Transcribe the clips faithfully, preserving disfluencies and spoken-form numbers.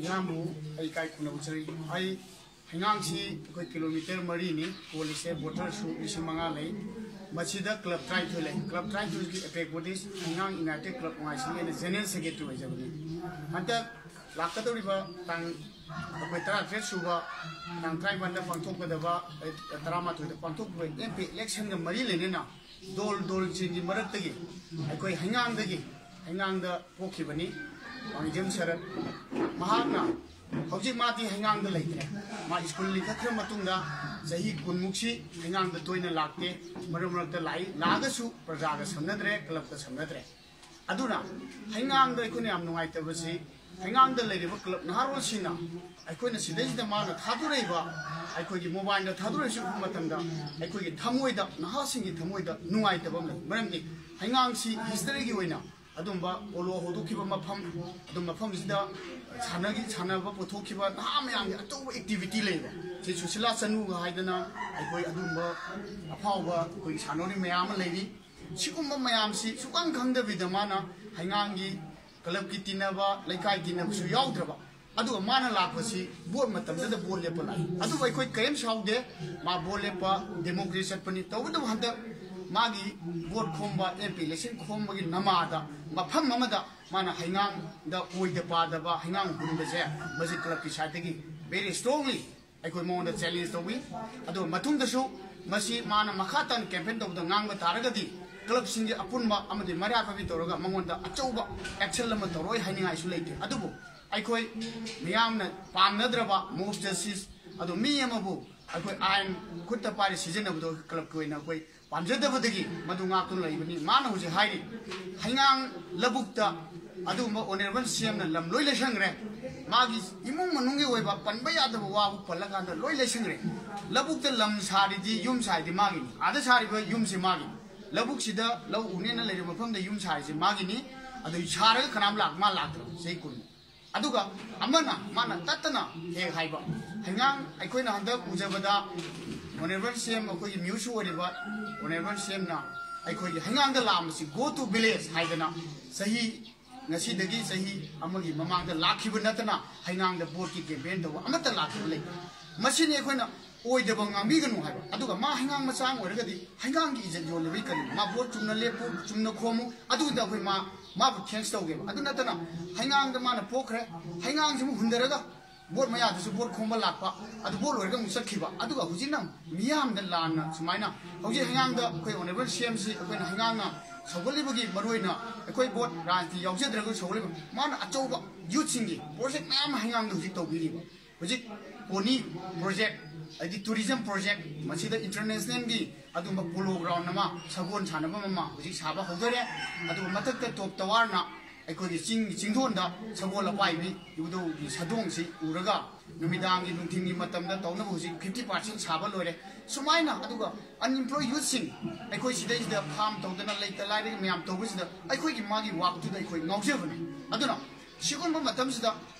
ꯏꯌꯥꯝꯕꯨ ꯑꯩ ꯏꯀꯥꯏ ꯈꯨꯝꯅꯖꯔꯤ꯫ ꯑꯩ ꯍꯩꯉꯥꯡꯁꯤ ꯑꯩꯈꯣꯏ ꯀꯤꯂꯣꯃꯤꯇꯔ ꯃꯔꯤꯅꯤ ꯀꯣꯜꯂꯤꯁꯦ, ꯕꯣꯇꯔꯁꯨ ꯂꯤꯁꯤꯡ ꯃꯉꯥ ꯂꯩ꯫ ꯃꯁꯤꯗ ꯀ꯭ꯂꯕ ꯇꯔꯥꯅꯤꯊꯣꯏ ꯂꯩ꯫ ꯀ꯭ꯂꯕ ꯇꯔꯥꯅꯤꯊꯣꯏꯒꯤ ꯑꯦꯄꯦꯛ ꯕꯣꯗꯤꯁ ꯍꯩꯉꯥꯡ ꯌꯨꯅꯥꯏꯇꯦꯠ ꯀ꯭ꯂꯕ ꯃꯉꯥꯏꯁꯤꯡꯒꯤ ꯑꯩꯅ ꯖꯦꯅꯔꯦꯜ ꯁꯦꯀ꯭ꯔꯦꯇꯔꯤ ꯑꯣꯏꯖꯕꯅꯤ꯫ ꯍꯟꯗꯛ ꯂꯥꯛꯀꯗꯧꯔꯤꯕ ꯇꯥꯡ, ꯑꯩꯈꯣꯏ ꯇꯔꯥꯇꯔꯦꯠ ꯁꯨꯕ, ꯇꯥꯡ ꯇꯔꯥꯅꯤꯄꯥꯟꯗ ꯄꯥꯡꯊꯣꯛꯀꯗꯕ, ꯑꯩ, ꯇꯔꯥꯃꯥꯊꯣꯏꯗ ꯄꯥꯡꯊꯣꯛꯀꯗꯕ ꯑꯦꯝ ꯄꯤ ꯏꯂꯦꯛꯁꯟꯒ ꯃꯔꯤ ꯂꯩꯅꯅ ꯗꯣꯜ ꯗꯣꯜꯁꯤꯡꯒꯤ ꯃꯔꯛꯇꯒꯤ ꯑꯩꯈꯣꯏ ꯍꯩꯉꯥꯡꯗꯒꯤ, ꯍꯩꯉꯥꯡꯗ ꯄꯣꯛꯈꯤꯕꯅꯤ ꯋꯥꯡꯖꯝ ꯁꯔꯠ꯫ ꯃꯍꯥꯛꯅ ꯍꯧꯖꯤꯛ ꯃꯥꯗꯤ ꯍꯩꯉꯥꯡꯗ ꯂꯩꯇ꯭ꯔꯦ꯫ ꯃꯥ ꯁ꯭ꯀꯨꯜ ꯂꯤꯡꯈꯠꯈ꯭ꯔ ꯃꯇꯨꯡꯗ ꯆꯍꯤ ꯀꯨꯟꯃꯨꯛꯁꯤ ꯍꯩꯉꯥꯡꯗ ꯇꯣꯏꯅ ꯂꯥꯛꯇꯦ꯫ ꯃꯔꯛ ꯃꯔꯛꯇ ꯂꯥꯛꯏ, ꯂꯥꯛꯑꯒꯁꯨ ꯄ꯭ꯔꯖꯥꯒ ꯁꯝꯅꯗ꯭ꯔꯦ, ꯀ꯭ꯂꯕꯀ ꯁꯝꯅꯗ꯭ꯔꯦ꯫ ꯑꯗꯨꯅ ꯍꯩꯉꯥꯡꯗ ꯑꯩꯈꯣꯏꯅ ꯌꯥꯝ ꯅꯨꯡꯉꯥꯏꯇꯕꯁꯤ, ꯍꯩꯉꯥꯡꯗ ꯂꯩꯔꯤꯕ ꯀ꯭ꯂꯕ ꯅꯍꯥꯔꯣꯜꯁꯤꯡꯅ ꯑꯩꯈꯣꯏꯅ ꯁꯤꯗꯩꯁꯤꯗ ꯃꯥꯅ ꯊꯥꯗꯣꯔꯛꯏꯕ, ꯑꯩꯈꯣꯏꯒꯤ ꯃꯣꯕꯥꯏꯜꯗ ꯊꯥꯗꯣꯔꯛꯏꯁꯤ ꯎꯕ ꯃꯇꯝꯗ ꯑꯩꯈꯣꯏꯒꯤ ꯊꯃꯣꯏꯗ, ꯅꯍꯥꯁꯤꯡꯒꯤ ꯊꯃꯣꯏꯗ ꯅꯨꯡꯉꯥꯏꯇꯕ ꯑꯃ ꯂꯩ꯫ ꯃꯔꯝꯗꯤ ꯍꯩꯉꯥꯡꯁꯤ ꯍꯤꯁꯇꯔꯤꯒꯤ ꯑꯣꯏꯅ ꯑꯗꯨꯝꯕ ꯄꯣꯂꯣ ꯍꯧꯗꯣꯛꯈꯤꯕ ꯃꯐꯝ, ꯑꯗꯨꯝ ꯃꯐꯝꯁꯤꯗ ꯁꯥꯟꯅꯈꯤ, ꯁꯥꯟꯅꯕ ꯄꯨꯊꯣꯛꯈꯤꯕ ꯅꯍꯥ ꯃꯌꯥꯝꯒꯤ ꯑꯆꯧꯕ ꯑꯦꯛꯇꯤꯚꯤꯇꯤ ꯂꯩꯕ, ꯁꯤ ꯁꯨꯁꯤꯂꯥ ꯆꯅꯨꯒ ꯍꯥꯏꯗꯅ ꯑꯩꯈꯣꯏ ꯑꯗꯨꯝꯕ ꯑꯐꯥꯎꯕ ꯑꯩꯈꯣꯏꯒꯤ ꯁꯥꯟꯅꯔꯣꯏ ꯃꯌꯥꯝ ꯑꯃ ꯂꯩꯔꯤ꯫ ꯁꯤꯒꯨꯝꯕ ꯃꯌꯥꯝꯁꯤ ꯁꯨꯈꯪ ꯈꯪꯗꯕꯤꯗ ꯃꯥꯅ ꯍꯩꯉꯥꯡꯒꯤ ꯀ꯭ꯂꯕꯀꯤ ꯇꯤꯟꯅꯕ, ꯂꯩꯀꯥꯏ ꯇꯤꯟꯅꯕꯁꯨ ꯌꯥꯎꯗ꯭ꯔꯕ, ꯑꯗꯨꯒ ꯃꯥꯅ ꯂꯥꯛꯄꯁꯤ ꯚꯣꯠ ꯃꯇꯝꯗꯨꯗ ꯚꯣꯠ ꯂꯦꯞꯄ ꯂꯥꯛꯏ꯫ ꯑꯗꯨꯕꯨ ꯑꯩꯈꯣꯏ ꯀꯔꯤꯝ ꯁꯥꯎꯗꯦ꯫ ꯃꯥ ꯚꯣꯠ ꯂꯦꯞꯄ ꯗꯦꯃꯣꯀ꯭ꯔꯦꯁꯤ ꯆꯠꯄꯅꯤ꯫ ꯇꯧꯕꯇꯕꯨ ꯍꯟꯗꯛ ꯃꯥꯒꯤ ꯚꯣꯠ ꯈꯣꯝꯕ, ꯑꯦꯝ ꯄꯤ ꯏꯂꯦꯛꯁꯟ ꯈꯣꯝꯕꯒꯤ ꯅꯃꯥꯗ ꯃꯐꯝ ꯑꯃꯗ ꯃꯥꯅ ꯍꯩꯉꯥꯡꯗ ꯑꯣꯏꯗ ꯄꯥꯗꯕ ꯍꯩꯉꯥꯡ ꯍꯨꯟꯕꯁꯦ, ꯃꯁꯤ ꯀ꯭ꯂꯕꯀꯤ ꯁꯥꯏꯠꯇꯒꯤ very strongly ꯑꯩꯈꯣꯏ ꯃꯉꯣꯟꯗ ꯆꯦꯂꯦꯟꯖ ꯇꯧꯏ꯫ ꯑꯗꯨꯒ ꯃꯇꯨꯡꯗꯁꯨ ꯃꯁꯤ ꯃꯥꯅ ꯃꯈꯥ ꯇꯥꯅ ꯀꯦꯝꯄꯦꯟ ꯇꯧꯕꯗ ꯉꯥꯡꯕ ꯇꯥꯔꯒꯗꯤ ꯀ꯭ꯂꯕꯁꯤꯡꯒꯤ ꯑꯄꯨꯟꯕ ꯑꯃꯗꯤ ꯃꯩꯔꯥ ꯄꯥꯏꯕꯤ ꯇꯧꯔꯒ ꯃꯉꯣꯟꯗ ꯑꯆꯧꯕ ꯑꯦꯛꯁꯟ ꯑꯃ ꯇꯧꯔꯣꯏ ꯍꯥꯏꯅꯤꯡꯉꯥꯏꯁꯨ ꯂꯩꯇꯦ꯫ ꯑꯗꯨꯕꯨ ꯑꯩꯈꯣꯏ ꯃꯤꯌꯥꯝꯅ ꯄꯥꯝꯅꯗ꯭ꯔꯕ ꯃꯣꯕ ꯖꯁꯇꯤꯁ, ꯑꯗꯣ ꯃꯤ ꯑꯃꯕꯨ ꯑꯩꯈꯣꯏ ꯑꯥꯏꯟ ꯈꯨꯠꯇ ꯄꯥꯏꯔ ꯁꯤꯖꯤꯟꯅꯕꯗꯣ ꯀ꯭ꯂꯕꯀꯤ ꯑꯣꯏꯅ ꯑꯩꯈꯣꯏ ꯄꯥꯝꯖꯗꯕꯗꯒꯤ ꯃꯗꯨ ꯉꯥꯛꯇꯨꯅ ꯂꯩꯕꯅꯤ꯫ ꯃꯥꯅ ꯍꯧꯖꯤꯛ ꯍꯥꯏꯔꯤ, ꯍꯩꯉꯥꯡ ꯂꯧꯕꯨꯛꯇ ꯑꯗꯨꯒꯨꯝꯕ ꯑꯣꯅꯔꯦꯕꯜ ꯁꯤ ꯑꯦꯝꯅ ꯂꯝ ꯂꯣꯏ ꯂꯩꯁꯟꯈ꯭ꯔꯦ꯫ ꯃꯥꯒꯤ ꯏꯃꯨꯡ ꯃꯅꯨꯡꯒꯤ ꯑꯣꯏꯕ ꯄꯟꯕ ꯌꯥꯗꯕ ꯋꯥꯕꯨ ꯄꯜꯂꯀꯥꯟꯗ ꯂꯣꯏ ꯂꯩꯁꯟꯈ꯭ꯔꯦ꯫ ꯂꯧꯕꯨꯛꯇ ꯂꯝ ꯁꯥꯔꯤꯗꯤ ꯌꯨꯝ ꯁꯥꯔꯤꯗꯤ ꯃꯥꯒꯤꯅꯤ, ꯑꯥꯗ ꯁꯥꯔꯤꯕ ꯌꯨꯝꯁꯤ ꯃꯥꯒꯤꯅꯤ꯫ ꯂꯧꯕꯨꯛꯁꯤꯗ ꯂꯧ ꯎꯅꯦꯅ ꯂꯩꯔꯕ ꯃꯐꯝꯗ ꯌꯨꯝ ꯁꯥꯔꯤꯁꯤ ꯃꯥꯒꯤꯅꯤ꯫ ꯑꯗꯨ ꯁꯥꯔꯒ ꯀꯅꯥꯝ ꯂꯥꯛ-, ꯃꯥ ꯂꯥꯛꯇ꯭ꯔꯕ ꯆꯍꯤ ꯀꯨꯟ꯫ ꯑꯗꯨꯒ ꯑꯃꯅ ꯃꯥꯅ ꯇꯠꯇꯅ ꯍꯦꯛ ꯍꯥꯏꯕ, ꯍꯩꯉꯥꯡ ꯑꯩꯈꯣꯏꯅ ꯍꯟꯗꯛ ꯎꯖꯕꯗ ꯑꯣꯅꯔꯦꯕꯜ ꯁꯤ ꯑꯦꯝ ꯑꯩꯈꯣꯏꯒꯤ ꯃ꯭ꯌꯨꯁꯨ ꯑꯣꯏꯔꯤꯕ ꯑꯣꯅꯔꯦꯕꯜ ꯁꯤ ꯑꯦꯝꯅ ꯑꯩꯈꯣꯏꯒꯤ ꯍꯩꯉꯥꯡꯗ ꯂꯥꯛꯑꯝꯕꯁꯤ "Go to village" ꯍꯥꯏꯗꯅ ꯆꯍꯤ ꯉꯁꯤꯗꯒꯤ ꯆꯍꯤ ꯑꯃꯒꯤ ꯃꯃꯥꯡꯗ ꯂꯥꯛꯈꯤꯕ ꯅꯠꯇꯅ ꯍꯩꯉꯥꯡꯗ ꯚꯣꯠꯀꯤ ꯀꯦꯝꯄꯦꯟ ꯇꯧꯕ ꯑꯃꯠꯇ ꯂꯥꯛꯈꯤꯕ ꯂꯩꯇꯦ꯫ ꯃꯁꯤꯅꯤ ꯑꯩꯈꯣꯏꯅ ꯑꯣꯏꯗꯕ ꯉꯥꯡꯕꯤꯒꯅꯨ ꯍꯥꯏꯕ꯫ ꯑꯗꯨꯒ ꯃꯥ ꯍꯩꯉꯥꯡ ꯃꯆꯥ ꯑꯃ ꯑꯣꯏꯔꯒꯗꯤ ꯍꯩꯉꯥꯡꯒꯤ ꯏꯖꯠ ꯌꯣꯜꯂꯤꯕꯩ ꯀꯔꯤꯅꯣ? ꯃꯥ ꯚꯣꯠ ꯆꯨꯝꯅ ꯂꯦꯞꯄꯨ, ꯆꯨꯝꯅ ꯈꯣꯝꯃꯨ, ꯑꯗꯨꯗ ꯑꯩꯈꯣꯏ ꯃꯥ, ꯃꯥꯕꯨ ꯊꯦꯡꯁ ꯇꯧꯒꯦꯕ꯫ ꯑꯗꯨ ꯅꯠꯇꯅ ꯍꯩꯉꯥꯡꯗ ꯃꯥꯅ ꯄꯣꯛꯈ꯭ꯔꯦ, ꯍꯩꯉꯥꯡꯁꯤꯃꯨꯛ ꯍꯨꯟꯗꯔꯒ ꯚꯣꯠ ꯃꯌꯥꯗꯁꯨ ꯚꯣꯠ ꯈꯣꯝꯕ ꯂꯥꯛꯄ, ꯑꯗꯨ ꯚꯣꯠ ꯂꯣꯏꯔꯒ ꯑꯃꯨꯛ ꯆꯠꯈꯤꯕ꯫ ꯑꯗꯨꯒ ꯍꯧꯖꯤꯛꯅ ꯃꯤꯌꯥꯝꯗ ꯂꯥꯟꯅ ꯁꯨꯃꯥꯏꯅ ꯍꯧꯖꯤꯛ ꯍꯩꯉꯥꯡꯗ ꯑꯩꯈꯣꯏ ꯑꯣꯅꯔꯦꯕꯜ ꯁꯤ ꯑꯦꯝꯁꯤ ꯑꯩꯈꯣꯏꯅ ꯍꯩꯉꯥꯡꯅ ꯁꯧꯒꯠꯂꯤꯕꯒꯤ ꯃꯔꯨꯑꯣꯏꯅ ꯑꯩꯈꯣꯏ ꯚꯣꯠ ꯔꯥꯖꯅꯤꯇꯤ ꯌꯥꯎꯖꯗ꯭ꯔꯒꯁꯨ ꯁꯧꯒꯠꯂꯤꯕ ꯃꯥꯅ ꯑꯆꯧꯕ ꯌꯨꯠꯁꯤꯡꯒꯤ ꯄ꯭ꯔꯣꯖꯦꯛ ꯃꯌꯥꯝ ꯑꯃ ꯍꯩꯉꯥꯡꯗ ꯍꯧꯖꯤꯛ ꯇꯧꯕꯤꯔꯤꯕ꯫ ꯍꯧꯖꯤꯛ ꯄꯣꯅꯤ ꯄ꯭ꯔꯣꯖꯦꯛ, ꯍꯥꯏꯗꯤ ꯇꯨꯔꯤꯖꯝ ꯄ꯭ꯔꯣꯖꯦꯛ, ꯃꯁꯤꯗ ꯏꯟꯇꯔꯅꯦꯁꯅꯦꯜꯒꯤ ꯑꯗꯨꯒꯨꯝꯕ ꯄꯣꯂꯣ ꯒ꯭ꯔꯥꯎꯟ ꯑꯃ, ꯁꯒꯣꯜ ꯁꯥꯟꯅꯐꯝ ꯑꯃ ꯍꯧꯖꯤꯛ ꯁꯥꯕ ꯍꯧꯗꯣꯔꯦ꯫ ꯑꯗꯨꯒ ꯃꯊꯛꯇ ꯇꯣꯞ ꯇꯋꯥꯔꯅ ꯑꯩꯈꯣꯏꯒꯤ ꯆꯤꯡ ꯆꯤꯡꯗꯣꯟꯗ ꯁꯒꯣꯜ ꯑꯄꯥꯏꯕꯤ ꯏꯕꯨꯙꯧꯒꯤ ꯁꯥꯗꯣꯡꯁꯤ ꯎꯔꯒ ꯅꯨꯃꯤꯗꯥꯡꯒꯤ ꯅꯨꯡꯊꯤꯟꯒꯤ ꯃꯇꯝꯗ ꯇꯧꯅꯕ ꯍꯧꯖꯤꯛ ꯐꯤꯐꯇꯤ ꯄꯥꯔꯁꯦꯟ ꯁꯥꯕ ꯂꯣꯏꯔꯦ꯫ ꯁꯨꯃꯥꯏꯅ ꯑꯗꯨꯒ ꯑꯟꯏꯝꯄ꯭ꯂꯣꯏ ꯌꯨꯠꯁꯤꯡ ꯑꯩꯈꯣꯏ ꯁꯤꯗꯩꯁꯤꯗ ꯐꯥꯝ ꯇꯧꯗꯅ ꯂꯩꯇ ꯂꯥꯏꯔꯒ ꯃꯌꯥꯝ ꯇꯧꯕꯁꯤꯗ ꯑꯩꯈꯣꯏꯒꯤ ꯃꯥꯒꯤ ꯋꯥꯛꯇꯨꯗ ꯑꯩꯈꯣꯏ ꯉꯥꯎꯖꯕꯅꯤ꯫ ꯑꯗꯨꯅ ꯁꯤꯒꯨꯝꯕ ꯃꯇꯝꯁꯤꯗ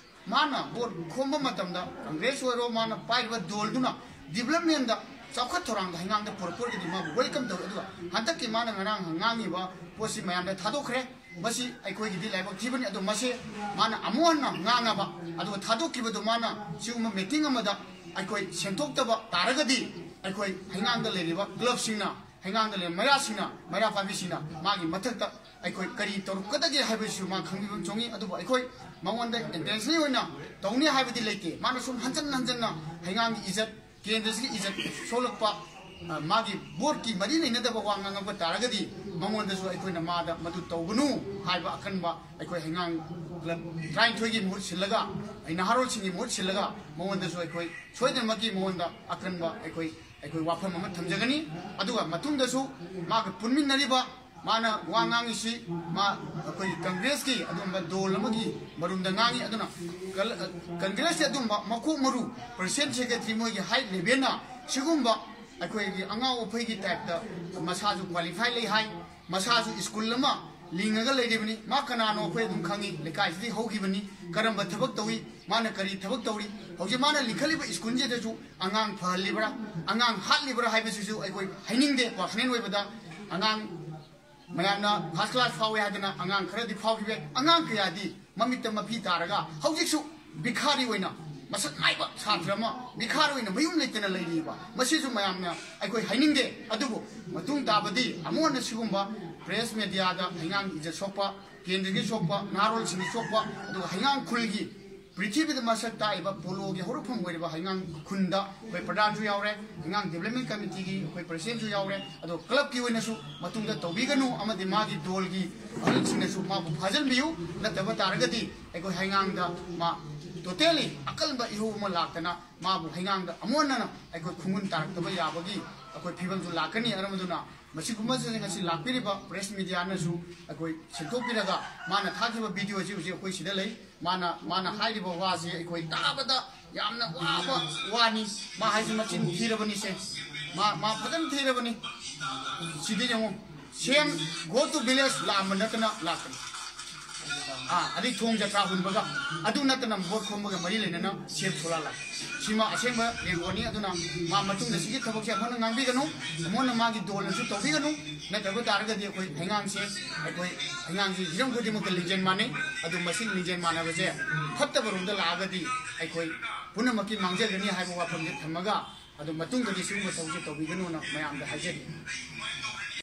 ꯃꯥꯅ ꯚꯣꯠ ꯈꯣꯝꯕ ꯃꯇꯝꯗ ꯀꯪꯒ꯭ꯔꯦꯁ ꯑꯣꯏꯔꯣ ꯃꯥꯅ ꯄꯥꯏꯔꯤꯕ ꯗꯣꯜꯗꯨꯅ ꯗꯤꯕꯂꯞꯃꯦꯟꯗ ꯆꯥꯎꯈꯠ ꯊꯧꯔꯥꯡꯗ ꯍꯩꯉꯥꯡꯗ ꯄꯨꯔꯛꯄ ꯑꯣꯏꯔꯒꯗꯤ ꯃꯥꯕꯨ ꯋꯦꯜꯀꯝ ꯇꯧꯏ꯫ ꯑꯗꯨꯒ ꯍꯟꯗꯛꯀꯤ ꯃꯥꯅ ꯉꯔꯥꯡ ꯉꯥꯡꯉꯤꯕ ꯄꯣꯠꯁꯤ ꯃꯌꯥꯝꯗ ꯊꯥꯗꯣꯛꯈ꯭ꯔꯦ꯫ ꯃꯁꯤ ꯑꯩꯈꯣꯏꯒꯤꯗꯤ ꯂꯥꯏꯕꯛ ꯊꯤꯕꯅꯤ꯫ ꯑꯗꯣ ꯃꯁꯤ ꯃꯥꯅ ꯑꯃꯨꯛ ꯍꯟꯅ ꯉꯥꯡꯉꯕ ꯑꯗꯨꯒ ꯊꯥꯗꯣꯛꯈꯤꯕꯗꯣ ꯃꯥꯅ ꯁꯤꯒꯨꯝꯕ ꯃꯤꯇꯤꯡ ꯑꯃꯗ ꯑꯩꯈꯣꯏ ꯁꯦꯝꯗꯣꯛꯇꯕ ꯇꯥꯔꯒꯗꯤ ꯑꯩꯈꯣꯏ ꯍꯩꯉꯥꯡꯗ ꯂꯩꯔꯤꯕ ꯀ꯭ꯂꯕꯁꯤꯡꯅ, ꯍꯩꯉꯥꯡꯗ ꯂꯩꯔꯤꯕ ꯃꯩꯔꯥꯁꯤꯡꯅ, ꯃꯩꯔꯥ ꯄꯥꯏꯕꯤꯁꯤꯡꯅ ꯃꯥꯒꯤ ꯃꯊꯛꯇ ꯑꯩꯈꯣꯏ ꯀꯔꯤ ꯇꯧꯔꯛꯀꯗꯒꯦ ꯍꯥꯏꯕꯁꯤꯁꯨ ꯃꯥ ꯈꯪꯕꯤꯕ ꯑꯃ ꯆꯪꯉꯤ꯫ ꯑꯗꯨꯕꯨ ꯑꯩꯈꯣꯏ ꯃꯉꯣꯟꯗ ꯏꯟꯇꯦꯟꯁꯅꯦꯜ ꯑꯣꯏꯅ ꯇꯧꯅꯤ ꯍꯥꯏꯕꯗꯤ ꯂꯩꯇꯦ꯫ ꯃꯥꯅ ꯁꯨꯝ ꯍꯟꯖꯟ ꯍꯟꯖꯟꯅ ꯍꯩꯉꯥꯡꯒꯤ ꯏꯖꯠ, ꯀꯦꯟꯗ꯭ꯔꯁꯤꯒꯤ ꯏꯖꯠ ꯁꯣꯛꯂꯛꯄ, ꯑ, ꯃꯥꯒꯤ ꯚꯣꯠꯀꯤ ꯃꯔꯤ ꯂꯩꯅꯗꯕ ꯋꯥ ꯉꯥꯡꯉꯛꯄ ꯇꯥꯔꯒꯗꯤ ꯃꯉꯣꯟꯗꯁꯨ ꯑꯩꯈꯣꯏꯅ ꯃꯥꯗ ꯃꯗꯨ ꯇꯧꯒꯅꯨ ꯍꯥꯏꯕ ꯑꯀꯟꯕ ꯑꯩꯈꯣꯏ ꯍꯩꯉꯥꯡ ꯀ꯭ꯂꯕ ꯇꯔꯥꯅꯤꯊꯣꯏꯒꯤ ꯃꯍꯨꯠ ꯁꯤꯜꯂꯒ, ꯑꯩ ꯅꯍꯥꯔꯣꯜꯁꯤꯡꯒꯤ ꯃꯍꯨꯠ ꯁꯤꯜꯂꯒ ꯃꯉꯣꯟꯗꯁꯨ ꯑꯩꯈꯣꯏ ꯁꯣꯏꯗꯅꯃꯛꯀꯤ ꯃꯉꯣꯟꯗ ꯑꯀꯟꯕ ꯑꯩꯈꯣꯏ, ꯑꯩꯈꯣꯏ ꯋꯥꯐꯝ ꯑꯃ ꯊꯝꯖꯒꯅꯤ꯫ ꯑꯗꯨꯒ ꯃꯇꯨꯡꯗꯁꯨ ꯃꯥꯒ ꯄꯨꯟꯃꯤꯟꯅꯔꯤꯕ ꯃꯥꯅ ꯋꯥ ꯉꯥꯡꯉꯤꯁꯤ ꯃꯥ ꯑꯩꯈꯣꯏꯒꯤ ꯀꯪꯒ꯭ꯔꯦꯁꯀꯤ ꯑꯗꯨꯒꯨꯝꯕ ꯗꯣꯜ ꯑꯃꯒꯤ ꯃꯔꯨꯝꯗ ꯉꯥꯡꯉꯤ꯫ ꯑꯗꯨꯅ ꯀꯪꯒ꯭ꯔꯦꯁꯁꯤ ꯑꯗꯨꯝꯕ ꯃꯀꯣꯛ ꯃꯔꯨ ꯄ꯭ꯔꯁꯤꯗꯦꯟ ꯁꯦꯀ꯭ꯔꯦꯇꯔꯤ ꯃꯣꯏꯒꯤ ꯍꯥꯏ ꯂꯦꯚꯦꯜꯅ ꯁꯤꯒꯨꯝꯕ ꯑꯩꯈꯣꯏꯒꯤ ꯑꯉꯥꯎ ꯑꯐꯩꯒꯤ ꯇꯥꯏꯞꯇ ꯃꯁꯥꯁꯨ ꯀ꯭ꯋꯥꯂꯤꯐꯥꯏ ꯂꯩ ꯍꯥꯏ, ꯃꯁꯥꯁꯨ ꯁ꯭ꯀꯨꯜ ꯑꯃ ꯂꯤꯡꯉꯒ ꯂꯩꯔꯤꯕꯅꯤ꯫ ꯃꯥ ꯀꯅꯥꯅꯣ ꯑꯩꯈꯣꯏ ꯑꯗꯨꯝ ꯈꯪꯉꯤ, ꯂꯩꯀꯥꯏꯁꯤꯗꯒꯤ ꯍꯧꯈꯤꯕꯅꯤ, ꯀꯔꯝꯕ ꯊꯕꯛ ꯇꯧꯏ, ꯃꯥꯅ ꯀꯔꯤ ꯊꯕꯛ ꯇꯧꯔꯤ, ꯍꯧꯖꯤꯛ ꯃꯥꯅ ꯂꯤꯡꯈꯠꯂꯤꯕ ꯁ꯭ꯀꯨꯜꯁꯤꯗꯁꯨ ꯑꯉꯥꯡ ꯐꯍꯜꯂꯤꯕ꯭ꯔꯥ, ꯑꯉꯥꯡ ꯍꯥꯠꯂꯤꯕ꯭ꯔꯥ ꯍꯥꯏꯕꯁꯤꯁꯨ ꯑꯩꯈꯣꯏ ꯍꯥꯏꯅꯤꯡꯗꯦ꯫ ꯄꯥꯔꯁꯣꯅꯦꯜ ꯑꯣꯏꯕꯗ ꯑꯉꯥꯡ ꯃꯌꯥꯝꯅ ꯐꯥꯔꯁ ꯀ꯭ꯂꯥꯁ ꯐꯥꯎꯏ ꯍꯥꯏꯗꯅ ꯑꯉꯥꯡ ꯈꯔꯗꯤ ꯐꯥꯎꯈꯤꯕ ꯌꯥꯏ꯫ ꯑꯉꯥꯡ ꯀꯌꯥꯗꯤ ꯃꯃꯤꯠꯇ ꯃꯄꯤ ꯇꯥꯔꯒ ꯍꯧꯖꯤꯛꯁꯨ ꯚꯤꯈꯥꯔꯤ ꯑꯣꯏꯅ, ꯃꯁꯛ ꯅꯥꯏꯕ ꯁꯥꯇ꯭ꯔ ꯑꯃ ꯚꯤꯈꯥꯔꯤ ꯑꯣꯏꯅ ꯃꯌꯨꯝ ꯂꯩꯇꯅ ꯂꯩꯔꯤꯕ, ꯃꯁꯤꯁꯨ ꯃꯌꯥꯝꯅ ꯑꯩꯈꯣꯏ ꯍꯥꯏꯅꯤꯡꯗꯦ꯫ ꯑꯗꯨꯕꯨ ꯃꯇꯨꯡ ꯇꯥꯕꯗꯤ ꯑꯃꯨꯛ ꯍꯟꯅ ꯁꯤꯒꯨꯝꯕ ꯄ꯭ꯔꯦꯁ ꯃꯦꯗꯤꯌꯥꯗ ꯍꯩꯉꯥꯡ ꯏꯖꯠ ꯁꯣꯛꯄ, ꯀꯦꯟꯗ꯭ꯔꯒꯤ ꯁꯣꯛꯄ, ꯅꯍꯥꯔꯣꯜꯁꯤꯡꯒꯤ ꯁꯣꯛꯄ, ꯑꯗꯨꯒ ꯍꯩꯉꯥꯡ ꯈꯨꯜꯒꯤ ꯄ꯭ꯔꯤꯊꯤꯕꯤꯗ ꯃꯁꯛ ꯇꯥꯛꯏꯕ ꯄꯣꯂꯣꯒꯤ ꯍꯧꯔꯛꯐꯝ ꯑꯣꯏꯔꯤꯕ ꯍꯩꯉꯥꯡ ꯈꯨꯟꯗ ꯑꯩꯈꯣꯏ ꯄ꯭ꯔꯙꯥꯟꯁꯨ ꯌꯥꯎꯔꯦ, ꯍꯩꯉꯥꯡ ꯗꯤꯕ꯭ꯂꯞꯃꯦꯟ ꯀꯃꯤꯇꯤꯒꯤ ꯑꯩꯈꯣꯏ ꯄ꯭ꯔꯁꯤꯗꯦꯟꯁꯨ ꯌꯥꯎꯔꯦ꯫ ꯑꯗꯣ ꯀ꯭ꯂꯕꯀꯤ ꯑꯣꯏꯅꯁꯨ ꯃꯇꯨꯡꯗ ꯇꯧꯕꯤꯒꯅꯨ ꯑꯃꯗꯤ ꯃꯥꯒꯤ ꯗꯣꯜꯒꯤ ꯑꯍꯜꯁꯤꯡꯅꯁꯨ ꯃꯥꯕꯨ ꯐꯥꯖꯤꯟꯕꯤꯌꯨ꯫ ꯅꯠꯇꯕ ꯇꯥꯔꯒꯗꯤ ꯑꯩꯈꯣꯏ ꯍꯩꯉꯥꯡꯗ ꯃꯥ ꯇꯣꯇꯦꯂꯤ ꯑꯀꯟꯕ ꯏꯍꯧ ꯑꯃ ꯂꯥꯛꯇꯅ ꯃꯥꯕꯨ ꯍꯩꯉꯥꯡꯗ ꯑꯃꯨꯛ ꯍꯟꯅ ꯑꯩꯈꯣꯏ ꯈꯨꯡꯒꯨꯟ ꯇꯥꯔꯛꯇꯕ ꯌꯥꯕꯒꯤ ꯑꯩꯈꯣꯏ ꯐꯤꯕꯝꯁꯨ ꯂꯥꯛꯀꯅꯤ꯫ ꯃꯔꯝ ꯑꯗꯨꯅ ꯃꯁꯤꯒꯨꯝꯕꯁꯤꯡ ꯑꯁꯤ ꯂꯥꯛꯄꯤꯔꯤꯕ ꯄ꯭ꯔꯦꯁ ꯃꯦꯗꯤꯌꯥꯅꯁꯨ ꯑꯩꯈꯣꯏ ꯁꯦꯡꯗꯣꯛꯄꯤꯔꯒ, ꯃꯥꯅ ꯊꯥꯈꯤꯕ ꯚꯤꯗꯤꯑꯣꯁꯤ ꯍꯧꯖꯤꯛ ꯑꯩꯈꯣꯏ ꯁꯤꯗ ꯂꯩ꯫ ꯃꯥꯅ, ꯃꯥꯅ ꯍꯥꯏꯔꯤꯕ ꯋꯥꯁꯤ ꯑꯩꯈꯣꯏ ꯇꯥꯕꯗ ꯌꯥꯝꯅ ꯋꯥꯕ ꯋꯥꯅꯤ꯫ ꯃꯥ ꯍꯥꯏꯁꯤ ꯃꯆꯤꯟ ꯊꯤꯔꯕꯅꯤꯁꯦ꯫ ꯃꯥ, ꯃꯥ ꯐꯖꯅ ꯊꯤꯔꯕꯅꯤ꯫ ꯁꯤꯗꯤ ꯌꯦꯡꯉꯨ, "ꯁꯦꯝ, go to village" ꯂꯥꯛꯑꯝꯕ ꯅꯠꯇꯅ ꯂꯥꯛꯄꯅꯤ꯫ ꯑꯥ, ꯑꯗꯩ ꯊꯣꯡ ꯖꯇ꯭ꯔꯥ ꯍꯨꯟꯕꯒ, ꯑꯗꯨ ꯅꯠꯇꯅ ꯚꯣꯠ ꯈꯣꯝꯕꯒ ꯃꯔꯤ ꯂꯩꯅꯅ ꯁꯦꯝ ꯁꯣꯂꯥ ꯂꯥꯛꯄꯅꯤ꯫ ꯁꯤꯃ ꯑꯁꯦꯡꯕ ꯔꯦꯀꯣꯔꯗꯅꯤ꯫ ꯑꯗꯨꯅ ꯃꯥ ꯃꯇꯨꯡꯗ ꯁꯤꯒꯤ ꯊꯕꯛꯁꯦ ꯑꯃꯨꯛ ꯍꯟꯅ ꯉꯥꯡꯕꯤꯒꯅꯨ, ꯑꯃꯨꯛ ꯍꯟꯅ ꯃꯥꯒꯤ ꯗꯣꯜꯅꯁꯨ ꯇꯧꯕꯤꯒꯅꯨ꯫ ꯅꯠꯇꯕ ꯇꯥꯔꯒꯗꯤ ꯑꯩꯈꯣꯏ ꯍꯩꯉꯥꯡꯁꯦ, ꯑꯩꯈꯣꯏ ꯍꯩꯉꯥꯡꯁꯤ ꯍꯤꯔꯝ ꯈꯨꯗꯤꯡꯃꯛꯇ ꯂꯤꯡꯖꯦꯜ ꯃꯥꯟꯅꯩ꯫ ꯑꯗꯨ ꯃꯁꯤ ꯂꯤꯡꯖꯦꯜ ꯃꯥꯟꯅꯕꯁꯦ ꯐꯠꯇꯕꯔꯣꯝꯗ ꯂꯥꯛꯑꯒꯗꯤ ꯑꯩꯈꯣꯏ ꯄꯨꯝꯅꯃꯛꯀꯤ ꯃꯥꯡꯖꯒꯅꯤ ꯍꯥꯏꯕ ꯋꯥꯐꯝꯁꯦ ꯊꯝꯃꯒ, ꯑꯗꯨ ꯃꯇꯨꯡꯗꯗꯤ ꯁꯤꯒꯨꯝꯕ ꯊꯕꯛꯁꯦ ꯇꯧꯕꯤꯒꯅꯨꯅ ꯃꯌꯥꯝꯗ ꯍꯥꯏꯖꯔꯤ꯫